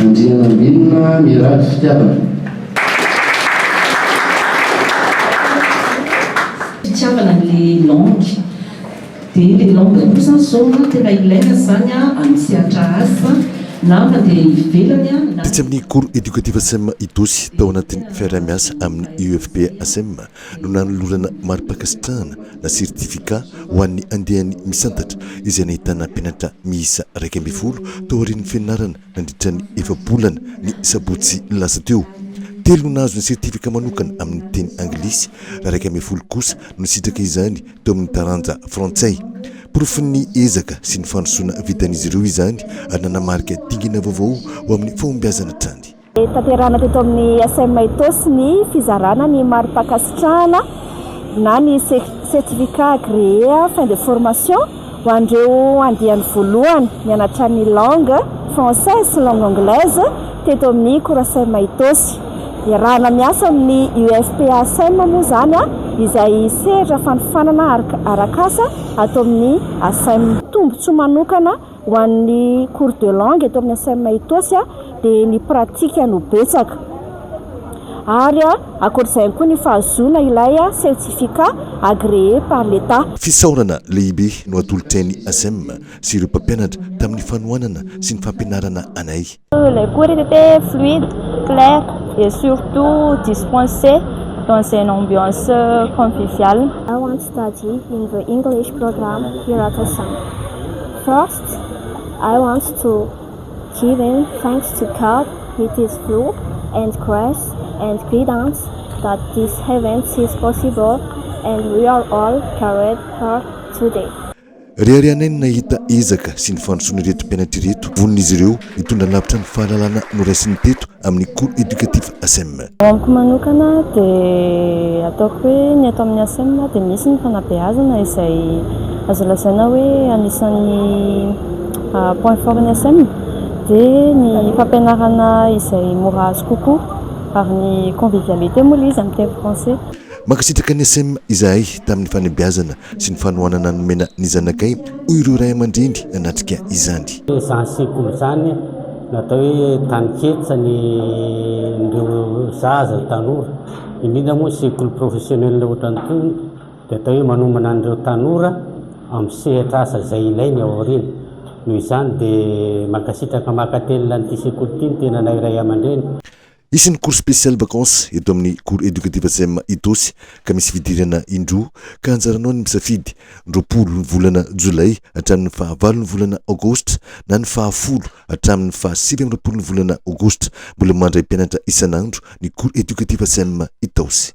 Andrianambinina Mirado Fitiavana. Fitiavana an'le langue. Dia le langue koa zany zao an, tena ilaina zany an amin'ny sehatra asa na mandeha ivelany an na. Tetsy amin'ny Cours Educatif Sem Itaosy, tao anatin'ny fiaraha-miasa amin'ny UFP Sem no nanolorana mari-pankasitrahana na certificat ho an'ny andiany misantatra izay nahitana mpianatra miisa 11 taorian'ny fianarana nandritra ny efa-bolana ny sabotsy lasa teo. Telo no nahazo ny certificat manokana amin'ny teny anglisy raha 11 kosa no nisitraka izany teo amin'ny taranja frantsay. Porofon'ny ezaka sy ny fandrosoana vitan'izy ireo izany ary nanamarika dingana vaovao ho amin'ny fahombiazana hatrany. Tanterahina teto amin'ny SM Itaosy ny fizarana ny mari-pankasitrahana na ny certificat agréé fin de formation ho an'ireo andiany voalohany nianatra ny langue française sy langue anglaise teto amin'ny Cours SM Itaosy. Iarahana miasa amin'ny UFPASM moa izany izay sehatra fanofanana arak'asa ato amin'ny ASM. Tombontsoa manokana ho an'ny cours de langue eto amin'ny ASM Itaosy dia ny pratique no betsaka ary ankoatr'izay ihany koa ny fahazoana ilay certificat agréé par l'Etat. Fisaorana lehibe no atolotray ny ASM sy ireo mpampianatra tamin'ny fanohanana sy ny fampianarana anay. Les cours étaient fluides, clairs et surtout dispensés dans une ambiance conviviale. I want to study in the English program here at ASAM. First, I want to give in thanks to God with His love and grace and guidance that this event is possible and we are all gathered here today. Reharehanay ny nahita ezaka sy ny fandrosoan'ireto mpianatra ireto. Vonona izy ireo hitondra lavitra ny fahalalana noraisiny teto amin'ny Cours Educatif ASEM. Ho amiko manokana dia ataoko hoe ny ato amin'ny ASEM dia misy ny fanabeazana izay azo lazaina hoe anisan'ny point fort ny ASEM dia ny fampianarana izay mora azo kokoa ary ny convivialité moa ilay izy amin'ny teny français. Mankasitraka ny ASEM izahay tamin'ny fanabeazana sy ny fanohanana nomena ny zanakay, hoy ireo ray aman-dreny nanatrika izany. Izany sekoly izany natao hoe taninketsa ny ireo zaza, tanora, indrindra moa sekoly professionnel ohatran'itony dia atao hoe manomana an'ireo tanora amin'ny sehatra asa izay ilainy ao aoriana. Noho izany dia mankasitraka mankatelina an'ity sekoly ity ny tenanay ray aman-dreny. Hisy ny cours spécial vacances eto amin'ny cours éducatif sem Itaosy ka misy fidirana indroa ka anjaranao ny misafidy, ny 20 ny volana jolay hatramin'ny fahavalo ny volana aogositra na ny fahafolo hatramin'ny faha29 ny volana aogositra. Mbola mandray mpianatra isan'andro ny cours éducatif sem Itaosy.